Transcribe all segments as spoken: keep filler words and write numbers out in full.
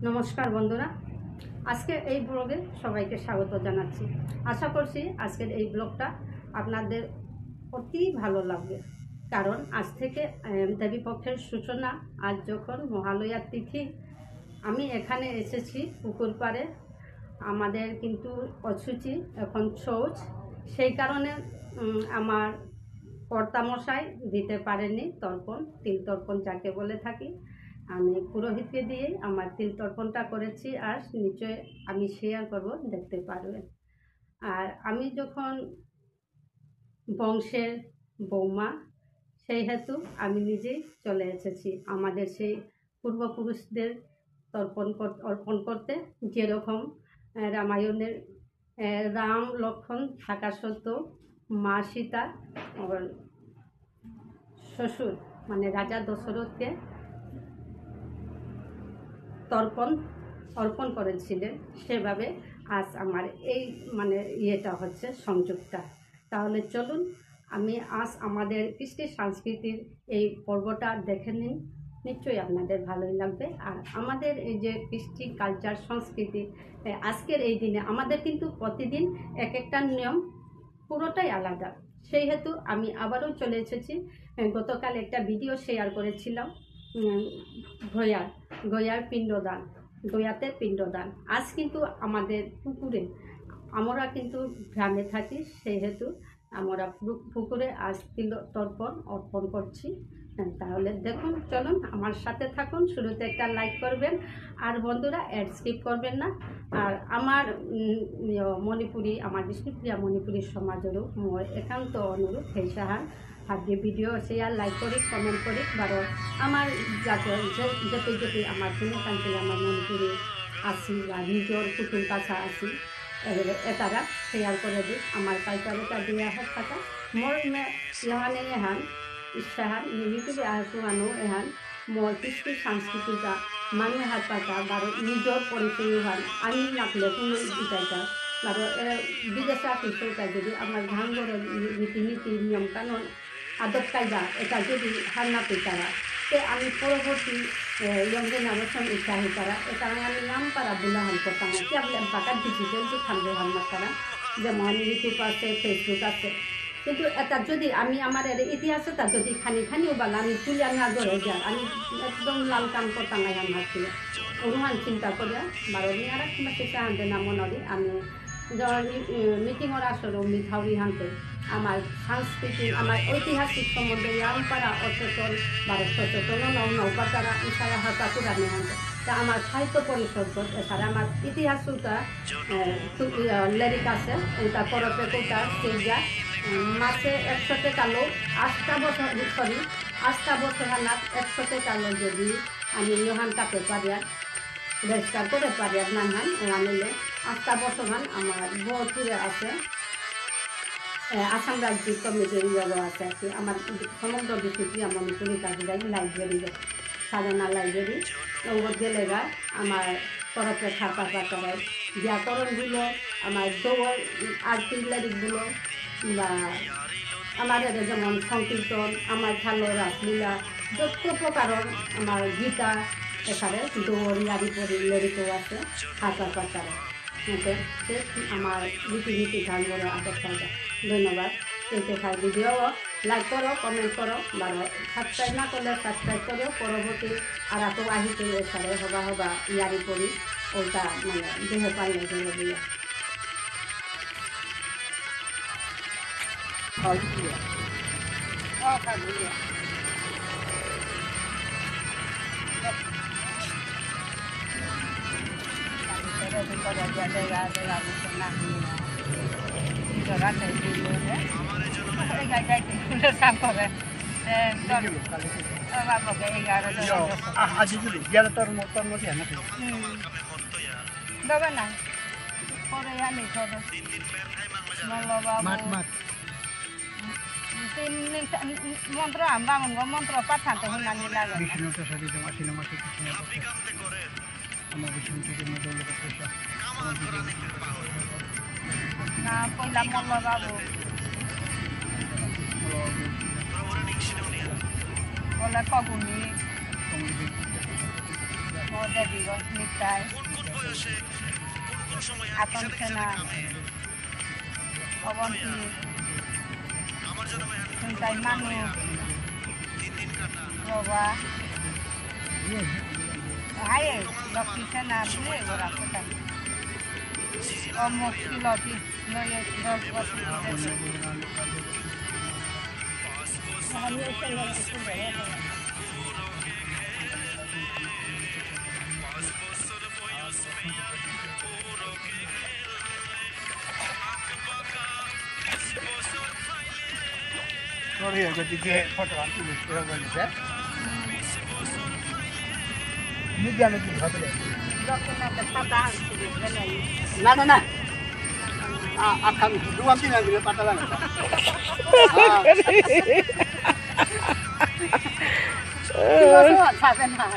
নমস্কার বন্ধুরা, আজকে এই ব্লগে সবাইকে স্বাগত জানাচ্ছি। আশা করছি আজকের এই ব্লগটা আপনাদের অতি ভালো লাগবে, কারণ আজ থেকে, আহ, দেবীপক্ষের সূচনা। আজ যখন মহালয়ার তিথি, আমি এখানে এসেছি পুকুর পাড়ে। আমাদের কিন্তু অশুচি, এখন শৌচ, সেই কারণে, উম, আমার কর্তামশাই দিতে পারেনি তর্পণ, তিল তর্পণ যাকে বলে থাকি। আমি পুরোহিতকে দিয়েই আমার তিল তর্পণটা করেছি, আর নিচে আমি শেয়ার করব, দেখতে পারবেন। আর আমি যখন বংশের বৌমা, সেই হেতু আমি নিজেই চলে এসেছি আমাদের সেই পূর্বপুরুষদের তর্পণ কর-, অর্পণ করতে। যেরকম, আহ, রামায়ণের, আহ, রাম, লক্ষ্মণ থাকা সত্ত্বেও মা সীতা, ওর শ্বশুর মানে রাজা দশরথকে তর্পণ অর্পণ করেছিলেন, সেভাবে আজ আমার এই মানে ইয়েটা হচ্ছে সংযোগটা। তাহলে চলুন, আমি আজ আমাদের কৃষ্টি সংস্কৃতির এই পর্বটা দেখে নিন, নিশ্চয়ই আপনাদের ভালোই লাগবে। আর আমাদের এই যে কৃষ্টি কালচার সংস্কৃতি, এ, আজকের এই দিনে আমাদের কিন্তু প্রতিদিন এক একটা নিয়ম পুরোটাই আলাদা। সেই হেতু আমি আবারও চলে এসেছি। এ, গতকাল একটা ভিডিও শেয়ার করেছিলাম, উম, গয়ার, গয়ার পিণ্ডদান, গয়াতে পিণ্ডদান। আজ কিন্তু আমাদের পুকুরে, আমরা কিন্তু গ্রামে থাকি, সেই হেতু আমরা পু-, পুকুরে আজ তিল তর্পণ অর্পণ করছি। হ্যাঁ, তাহলে দেখুন, চলুন আমার সাথে থাকুন। শুরুতে একটা লাইক করবেন, আর বন্ধুরা অ্যাড স্কিপ করবেন না। আর আমার, উম, ইয়ে, মণিপুরী, আমার বিষ্ণুপ্রিয়া মণিপুরী সমাজেরও মোর একান্ত অনুরোধ, হেইসাহান হাবি ভিডিও শেয়ার, লাইক করি, কমেন্ট করি, বারো আমার জাতীয় যে, যেতে যেতে আমার কোনো কান্ট্রি, আমার মণিপুরী আসি বা নিজের কুটুম কাছা আসি, এ-, এতারা শেয়ার করে দিক। আমার কালচার এটা দিয়ে হাত থাকা। মোর মে ইহানে এহান, ইচ্ছাহান, YouTube-এ আর পুরানো এহান, মোর কৃষ্টি সংস্কৃতিটা, মানু হাত পাতা, বারো নিজের পরিচয় হান, আমি নাকলে কোনো দিতাইতা, বারো এ, বিদেশে আসি সরকার যদি আমার ঘাম ঘরে রীতিনীতি, নিয়ম কানুন, আদব কায়দা, এটা যদি হার না পেতারা, তে আমি পরবর্তী, এ, young generation ইচ্ছা হইতারা, এটা আমি নাম পারা বুলাহান করতাম, কি আপনি বাকার ডিজিটাল যে খান হান মাতারা, যেমন YouTube আছে, Facebook আছে, কিন্তু এটা যদি আমি আমার এর ইতিহাসে তা যদি খানি খানি ওবালা আমি তুলিয়া না ধরে যার, আমি একদম লাল কাম করতাম নাই আমার হাতে। অনুমান চিন্তা করে বারো নিয়ে আর এক মাসে চাহান দেনা মনে আমি যখন মি-, এ, মিটিংর আসরে মিঠাউরি হানতে আমার সাংস্কৃতিক, আমার ঐতিহাসিক সম্বন্ধে ইয়াম পারা অচেতন, বারো সচেতন নৌ নৌকা তারা ইশারা হাতা পুরানি হানতে। তা আমার সাহিত্য পরিষদ এছাড়া আমার ইতিহাস উতা, এ, তু-, ইয়া, লেরিক আছে, উতা করতে কুতা, সেজা, উম, মাসে একশো টাকা লো, আটটা বছর, সরি, আটটা বছর হানাত একশো টাকা লো যদি আমি ইহান কাটে পারিয়ার, রেজিস্টার করে পারিয়ার নাম হান, ও আনিলে আটটা বছর হান আমার বহুত দূরে আছে। এ, আসাম রাজ্যিক কমিটির ইয়েও আছে আর কি। আমার সমগ্র বিষ্ণুপ্রিয়া মণিপুরী কাহিনী লাইব্রেরি, সাধনা লাইব্রেরি, ওর গেলেগা আমার তরফে থাকা পাতারে ব্যাকরণগুলো, আমার দৌড় আরতি লেরিকগুলো, বা আমার এদের যেমন সংকীর্তন, আমার ভালো রাসলীলা, যত প্রকারর আমার গীতা, এখানে দৌড় ইয়ারি পরি লেরিকও আছে, থাকা পাতারে। এতে সে আমার রীতিনীতি গান বড় আদর পাইবা। ধন্যবাদ। এই দেখার ভিডিও লাইক করো, কমেন্ট করো, বারো সাবস্ক্রাইব না করলে সাবস্ক্রাইব করো। পরবর্তী আর এত আহিতে এসারে হবা হবা ইয়ারি করি, ওটা মানে দেহে পারলে দেহে দিয়া। আহ, আজি দিলো, ইয়ারে তোর ম-, তোর মধ্যে না। হুম। দেবে না। পরে আনি করো। মল্লবাবু। মাত, মাত। তিন দিন, মন্ত্র আনবা, মঙ্গ মন্ত্র পাঠাতে হুনানি লাগে। বিষ্ণু তো সবই তোমার সিনেমা থেকে শুনে করছে। আমার বিষ্ণু থেকে মধ্যে লোক করছে। না, পয়লা মল্লবাবু। বলে কগুনি। দেবীগঞ্জ নিতাই, আপন সেনা, অবন্তী, সুনতাই মানু, বাবা, হায়, লক্ষ্মী সেনা, বুলে ওরা কোথায়? অমুক ছিল, লয়ে দশ বছর। Sorry, এগো দিকে ফটো আনতে দিতে হবে না, স্যার। মিডিয়া মিটিং হবে। না, না, না। আ, আখান, দুয়ান তিন আন দিলে পাতা লাগে। আ। কি বলছো? খাবে না।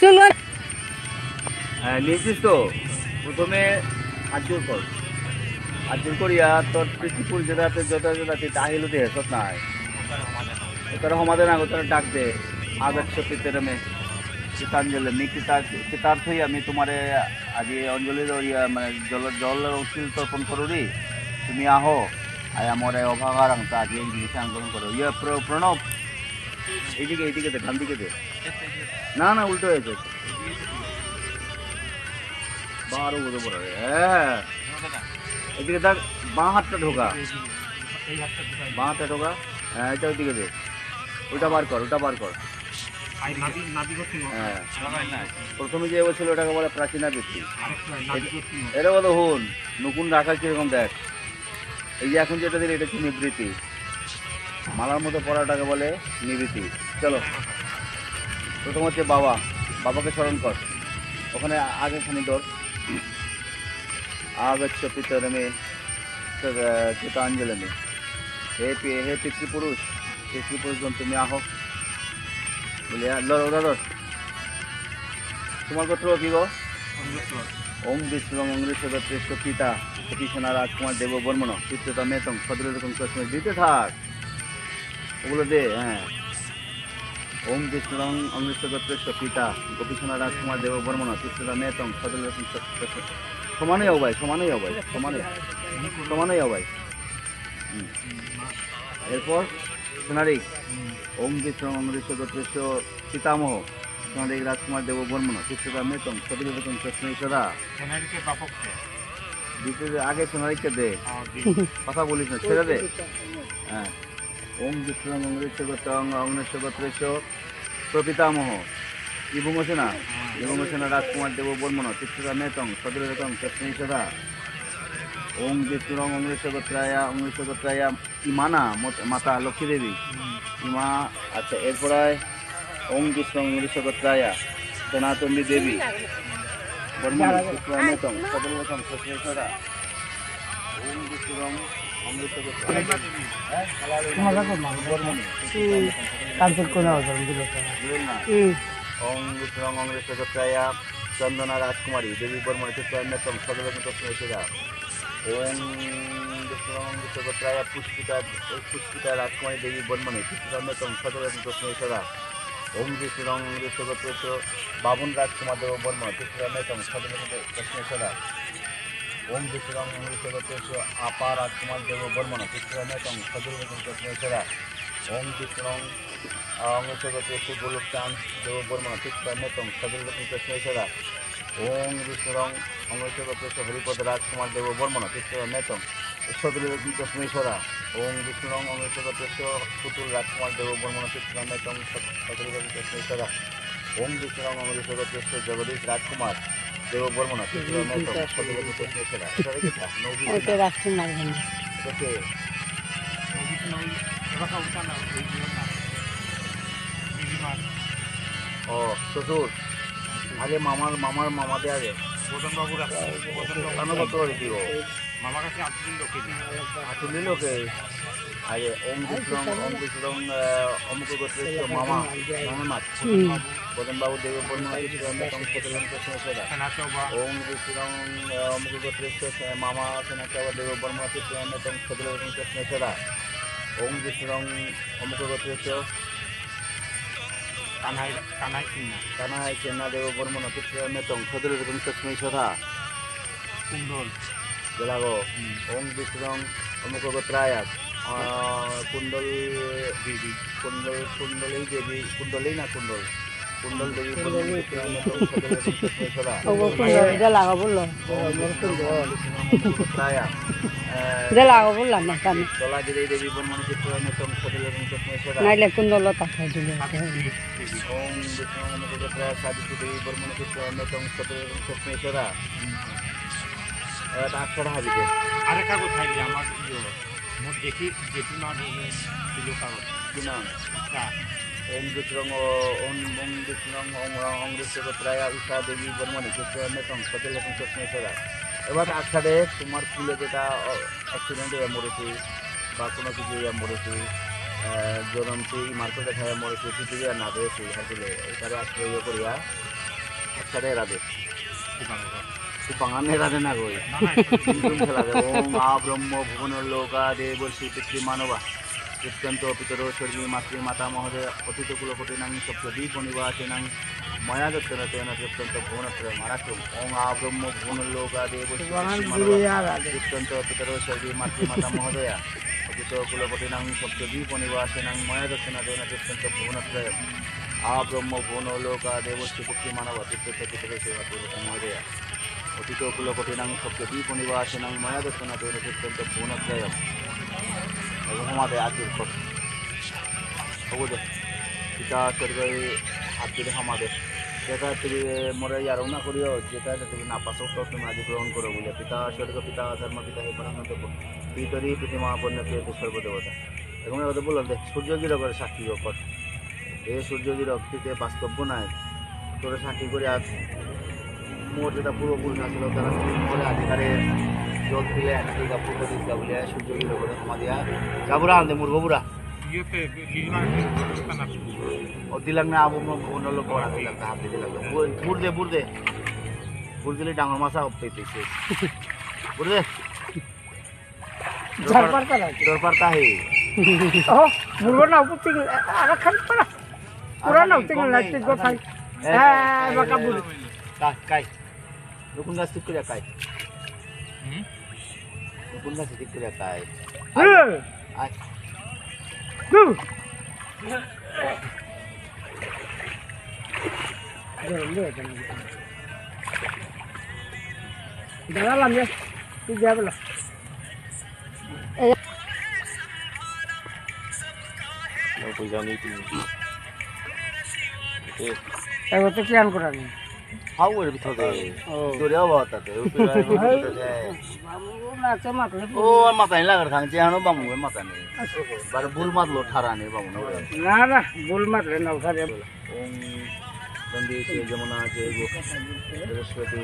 চলো। হ্যাঁ, নিয়েছিস তো? প্রথমে আত জোর কর। আত জোর করিয়া তোর পিতৃপুরুষ যেতাতে যত যত আছে, তা আহিলো দে, সত নাই। ওতার সমাধান আগ, ওতার ডাক দে। আগচ্ছ পিতরমে কৃতাঞ্জলি। মি কৃতা-, কৃতার্থ হইয়া আমি তোমারে আজি অঞ্জলি দেওয়া, মানে, জল, জল ও তিল তর্পণ করুরি। তুমি আহো। আয়া মোরে অভাগারাং তা আজি এই জিনিস গ্রহণ করো। ইয়ে প্র-, প্রণব। এইদিকে, এইদিকে দে, ডান দিকে দে। না, না, উল্টো হয়েছে। বারো বুঝে পড়ে রে। হ্যাঁ, হ্যাঁ। এদিকে দেখ, বাঁ হাতটা ঢোকা। বাঁ হাতটা ঢোকা। হ্যাঁ, এটা ওইদিকে দে। ওটা বার কর, ওটা বার কর। হ্যাঁ। প্রথমে যে বলছিল ওটাকে বলে প্রাচীনা বৃত্তি। এটা বলো হুন, নুকুন রাখা কিরকম দেখ। এই যে এখন যেটা দিলে, এটা হচ্ছে নিবৃত্তি। মালার মতো পড়াটাকে বলে নিবৃত্তি। চলো, প্রথম হচ্ছে বাবা, বাবাকে স্মরণ কর। ওখানে আগে খানি ধর। আগচ্ছ পিতরমে কৃতাঞ্জলিম। হে পি-, হে পিতৃপুরুষ, পিতৃপুরুষগণ তুমি আহো। বলে, আর লড়, ওরা লড়। তোমার গোত্র কি গো? অঙ্গেশ্বর। ওম বিষ্ণুরং অঙ্গেশ্বর গোত্রেশ্ব পিতা গোপীসেনা রাজকুমার দেব বর্মণ পিতৃতামেতং সদরকং তস্মৈ। দিতে থাক। ওগুলো দে, হ্যাঁ। ওম বিষ্ণুরং অঙ্গেশ্বর গোত্রেশ্ব পিতা গোপীসেনা রাজকুমার দেব বর্মণ পিতৃতামেতং সদরকং তস্মৈ। সমানে যাও ভাই, সমানে যাও ভাই, সমানে। সমানে যাও ভাই। হুম। এরপর সোনারিক। ওম বিষ্ণুরং অঙ্গেশ্বর গোত্রেশ্ব পিতামহ সোনারিক রাজকুমার দেব বর্মণ পিতৃতামেতং সদরকং তস্মৈ সদা। সোনারিকে বাপককে। দিতে দে, আগে সোনারিকে দে। হ্যাঁ, দি। কথা বলিস না, ছেড়ে দে। হ্যাঁ। ওম বিষ্ণুরং অঙ্গেশ্বর গোত্রং অঙ্গেশ্বর গোত্রেশ্ব প্রপিতামহ। ইবুমসেনা। হ্যাঁ। ইবুমসেনা রাজকুমার দেব বর্মণ পিতৃতামেতং সদরকং তস্মৈ সদা। ওম বিষ্ণুরং অঙ্গেশ্বর গোত্রায়া, অঙ্গেশ্বর গোত্রায়া ইমানা মত-, মাতা লক্ষ্মী দেবী। হুম। ইমা, আচ্ছা, এরপরে ওম বিষ্ণুরং অঙ্গেশ্বর গোত্রায়া সনাতনী দেবী। বর্মণ, শুক্লামেতং, সদরকং, সচরাচরা। ওম বিষ্ণুরং অঙ্গেশ্বর গোত্রায়া। হ্যাঁ? বর্মণ। হুম। কাঞ্চন কোনা ওজন দিল তো। বুঝলেন না? হুম। ওম বিষ্ণুরং অঙ্গেশ্বর গোত্রায়া চন্দনা রাজকুমারী দেবী বর্মণ, শুক্লামেতং, সদরকং, সচরাচরা। ওম বিষ্ণুরং অঙ্গেশ্বর গোত্রায়া পুষ্পিতা, পুষ্পিতা রাজকুমারী দেবী বর্মণে, পুষ্পিতামেতং সদরকং তস্মৈ সদা। ওম বিষ্ণুরং অঙ্গেশ্বর গোত্রেশ্ব বামন রাজকুমার দেব বর্মণ, পুষ্পিতামেতং সদরকং তস্মৈ সদা। ওম বিষ্ণুরং অঙ্গেশ্বর গোত্রেশ্ব আপা রাজকুমার দেব বর্মণ, পুষ্পিতামেতং সদরকং তস্মৈ সদা। ওম বিষ্ণুরং অঙ্গেশ্বর গোত্রেশ্ব গোলকচাঁদ দেব বর্মণ, পুষ্পিতামেতং সদরকং তস্মৈ সদা। ওম বিষ্ণুরং অঙ্গেশ্বর গোত্রেশ্ব হরিপদ রাজকুমার দেব বর্মণ, পুষ্পিতামেতং সদরকং তস্মৈ সদা। ওম বিষ্ণুরং অঙ্গেশ্বর গোত্রেশ্ব পুতুল রাজকুমার দেব বর্মণ, পুষ্পিতামেতং সদরকং তস্মৈ সদা। ওম বিষ্ণুরং অমৃত গোত্রস্য জগদীশ রাজকুমার দেব বর্মণ ত্রিপুরা মেতং সদগত তস্মৈ সদা। এটা দেখি না, নবী ওকে না। রাজকুমার বলে। ওকে। নবী তো নবী, এবার কাউকে না, ওই দিও না। দিদিমা। ও, শ্বশুর। আগে মামার, মামার মামাতে আগে। বদন বাবুর আছে, বদন বাবু। কানো কত করে দিব? মামার কাছে আটুলি লোকে। আটুলি লোকে। আগে ওম বিষ্ণুরং, ওম বিষ্ণুরং, আহ, অমুক গোত্রস্য মামা, মামা মাত। হুম। বদন বাবু দেব বর্মণ ত্রিপুরা মেতং সদগত তস্মৈ সদা। সেনাচবা। ওম বিষ্ণুরং, আহ, অমুক গোত্রস্য সে-, মামা সেনাচবা দেব বর্মণ ত্রিপুরা মেতং সদগত তস্মৈ সদা। ওম বিষ্ণুরং অমুক গোত্রস্য কানাই, কানাই সিংহ। কানাই সিংহ দেব বর্মণ ত্রিপুরা মেতং সদগত তস্মৈ সদা। কুণ্ডল। জেলাগো। হুম। ওম বিষ্ণুরং অমুক গোত্রায়, আহ, কুণ্ডল দেবী। কুণ্ডল, কুণ্ডলী দেবী, কুণ্ডলী না কুণ্ডল? কুণ্ডল দেবী কুণ্ডলী। বর্মণ ত্রিপুরা মেতং সদগত তস্মৈ সদা। ওগো কুণ্ডল, জেলাগো বললো। ওম বিষ্ণুরং অমুক গোত্রায়, আহ, জেলাগো বললাম না, আমি। জলাগিরি দেবী বর্মণ ত্রিপুরা মেতং সদগত তস্মৈ সদা। নাইলে কুণ্ডলতা খাই দিলে। সাবিত্রী দেবী। ওম বিষ্ণুরং অমুক গোত্রায় সাবিত্রী দেবী বর্মণ ত্রিপুরা মেতং সদগত তস্মৈ সদা। এবার আট ছড়া হাবিতে। আরেকটা কথা হইলে আমার ইয়ে, মোর দেখি জেঠু না ছিল কারণ। কি নাম? হ্যাঁ। ওম বিষ্ণুরং, ওম, ওম বিষ্ণুরং, ওম রং, ওম ঋষ্যগোত্রায় উষা দেবী বর্মণী ত্রিপুরা মেতং সদগত তস্মৈ সদা। এবার আট ছড়ে তোমার ফুলে যেটা, অ, accident হয়ে মরেছে, বা কোনো কিছু ইয়া মরেছে, আহ, জনমকে ইমার করে দেখা যায় মরেছে, পৃথিবী আর না পেয়েছে, হাত দিলে, এটারে আশ্রয় করিয়া, আচ্ছা রে রাধে। সুপাঙান এ রাধে না গই। না, না, এটা কিন্তু খেলা দেব। ওম আ ব্রহ্ম ভুবন লোকা দেবর্ষি পিতৃ মানবা। অত্যন্ত পিতরো স্বর্গী মাতৃ মাতা মহোদয় অতীত কুল কোটি নাং সপ্তদ্বীপ নিবাসী নাং ময়া দত্তন তেন অত্যন্ত ভুবনত্রয় মারাক্রম। ওম আ ব্রহ্ম ভুবন লোকা দেবর্ষি পিতৃ মানবা। অত্যন্ত পিতরো স্বর্গী মাতৃ মাতা মহোদয়া। অতীত কুলকোটিনাং সপ্তদ্বীপ নিবাসিনাং ময়া দত্তনা তেন তিষ্ঠন্ত ভুবনত্রয়ম। আ ব্রহ্ম ভুবন লোকা দেবর্ষি পিতৃ মানবা তিষ্ঠন্ত পিতরো স্বর্গী মাতৃ মাতা মহোদয়া। অতীত কুলকোটিনাং সপ্তদ্বীপ নিবাসিনাং ময়া দত্তনা তেন তিষ্ঠন্ত ভুবনত্রয়ম। এবং আমাদের আজকের কথা। ওগো দে। পিতা স্বর্গই হাত দিলে আমাদের। যেটা তুমি মরে ইয়ারও না করিও, যেটা তুমি না পাসো, তো তুমি আজ গ্রহণ করো বলে। পিতা স্বর্গ, পিতা ধর্ম, পিতা হে পরম তপ। পিতরি প্রীতিমা পুণ্য পেতে সর্বদেবতা। এবং এবার তো বললাম যে সূর্য গিরকরে সাক্ষী কর। এ সূর্য গিরক, তুই যে বাস্তব নাই। তোরে সাক্ষী করে আজ মোর যেটা পূর্বপুরুষ আছিল, তারা মোরে অধিকারে জল দিলে, আজকে গা পূর্ব দিক গা বলে সূর্য গিরকরে ক্ষমা দিয়া। যাবুরা আনতে মুরগো বুড়া। ইয়েতে লিমা কানা। ও দিলাম না, আবু মো-, মনো লোক ওরা দিলাম, তা হাতে দিলাম। বুর, বুর দে, বুর দে। বুর দিলে ডাঙর মাছা পেতে শেষ। বুর দে। ঝাড়পাড় তা লাগে। ঝাড়পাড় তা হে। ও, বুড়ো না, উপর থেকে আরো খালি পারা। পুরা না, আচ্ছা, তিন কম লাখ নেই, তিন আচ্ছা, কথা। নেই। হ্যাঁ, এই, বাঁকা এই, বুড়ো। এই, কাই, কাই। রুকুন গাছ ঠিক করে কাই। হুম? রুকুন গাছ ঠিক করে কাই। হুম। আয়। হুম। দাঁড়ালাম রে, তুই যা বলো। বুঝানি তুমি। এ। এবার তো কি আন করানি? হাওয়ার ভিতরে। ও। দরিয়া বাতাতে, উপরে বাতাতে। বাবু নাচে মাতলে ও, আর মাথায় লাগার খান, যে আনো বামু, মাথা নেই। আচ্ছা। বারো ভুল মাতলো, ঠারা নেই বামু, না? না, না, ভুল মাতলে না, উঠা যাবে। ওম গঙ্গে চ যমুনা চৈব সরস্বতী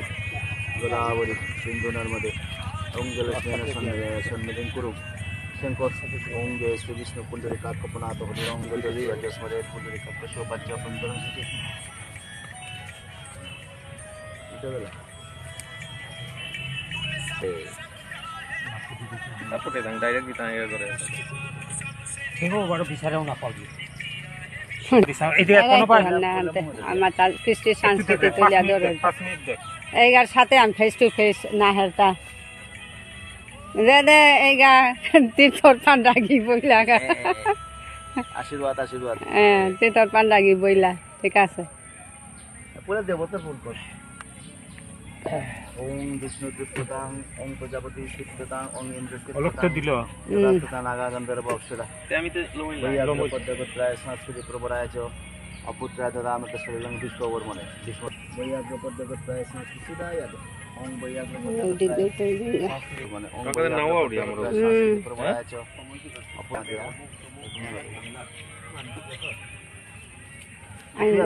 গোদাবরী সিন্ধু নর্মদে। ওম জলস্মিন সন্নি-, সন্নিধিং কুরু। শঙ্কর। ওম জয় শ্রী বিষ্ণু পুণ্ডরীকাক্ষপনাথ হরি। ওম জয় শ্রী রাজস্মরে পুণ্ডরীকাক্ষ সৌভাগ্য পুণ্ডরীকাক্ষ। এটা বেলা। তারপরে তাং direct দিতাম ইয়ে করে। দেখো, বড় বিচারেও না পাবি। বিচার, এই যে এরাই কোনো তো পার- না আনতে। আমার তার কৃষ্টি সংস্কৃতি একটু দে, তুলিয়া পাঁচ ধরে। মিনিট দে, পাঁচ মিনিট দে। এইগার সাথে আমি face to face না হেরতা। দে দে, এইগা তীর্থর পান্ডাগি বইলা গা। হ্যাঁ, হ্যাঁ। আশীর্বাদ, আশীর্বাদ। হ্যাঁ, তীর্থর পান্ডাগি বইলা, ঠিক আছে। পুরা দেবতার ফোন কর। ওম বিষ্ণু তৃপ্ততাং, ওম প্রজাপতি তৃপ্ততাং, ওম ইন্দ্র অলক তো তৃপ্ততাং, দিল। দেবতা তৃপ্ততাং, নাগা গন্ধর্ব অপ্সরা। তে আমি তো লমই বৈয়া লমই। পদ্মগোত্রায় সংস্কৃতি প্রবরায় চ। অপুত্রায় দদাম তে শরীরং ভীষ্মবর্মণে। ভীষ্ম বৈয়াগ্রপদ্যগত্বায় সংস্কৃতিদায়। অং বৈয়াগ্রপদ্যগত্বায় সংস্কৃতি মানে অং কাকাদের নাও আউরি আমরা। বৈয়াগ্রপদ্যগত্বায় সংস্কৃতি প্রবরায় চ। অপুত্রায় আইলে।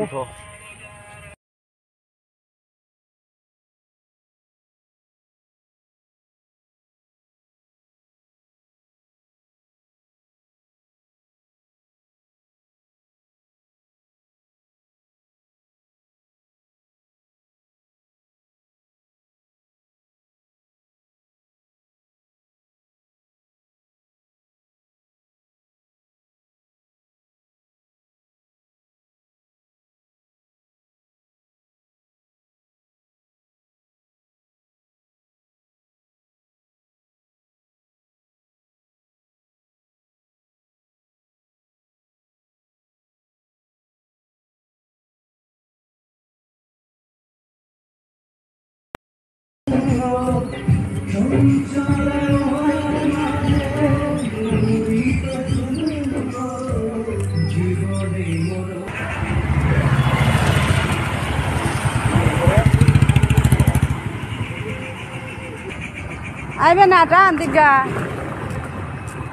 আইবে না, টা আন্তিকা।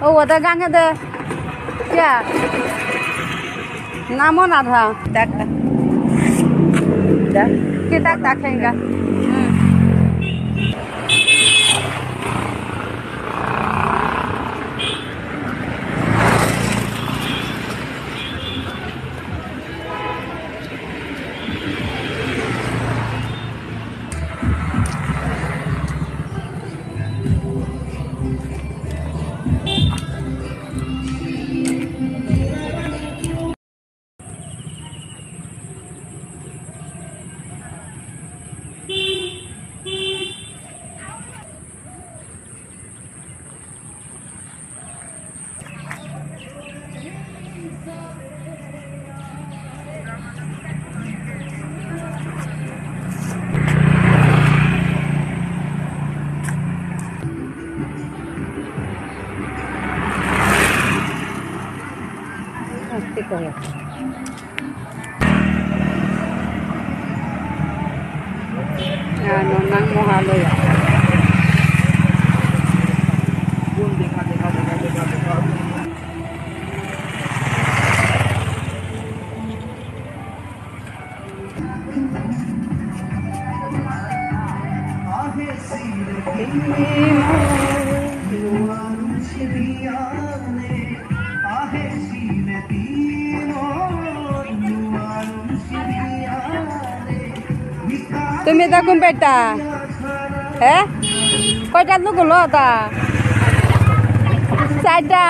ও, ওটা গাঙে দে। কিয়া? নামো না থা। ডাক্তার। কি ডাক্তার খেঙ্গা? হুম। আস্তে করো। Ano, nang mohalaya. তুমি তা কোন পেটা? হ্যাঁ? কয়টা লোক হলো তা? চারটা।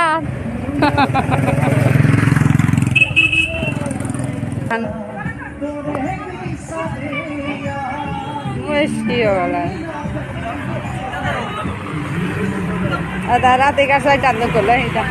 মুশকিল হলো। আধা রাতে কার সাথে চালু করলো এটা।